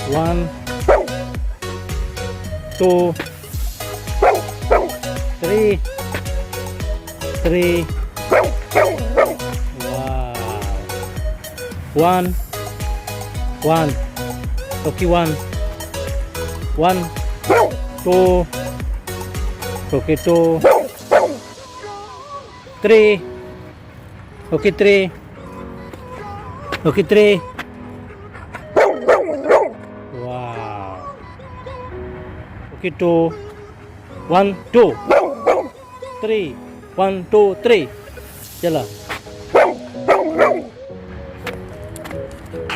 One, two, three, three. Wow. One, one. Okay, one. One, two. Okay, two. Three. Okay, three. Okay, three. Wow. Okay, two. One, two. Three. One, two, three. चला.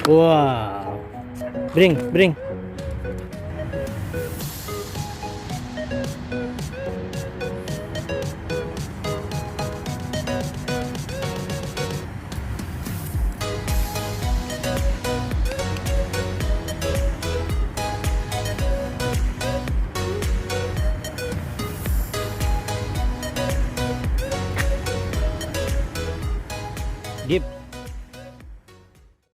Wow. Bring, bring.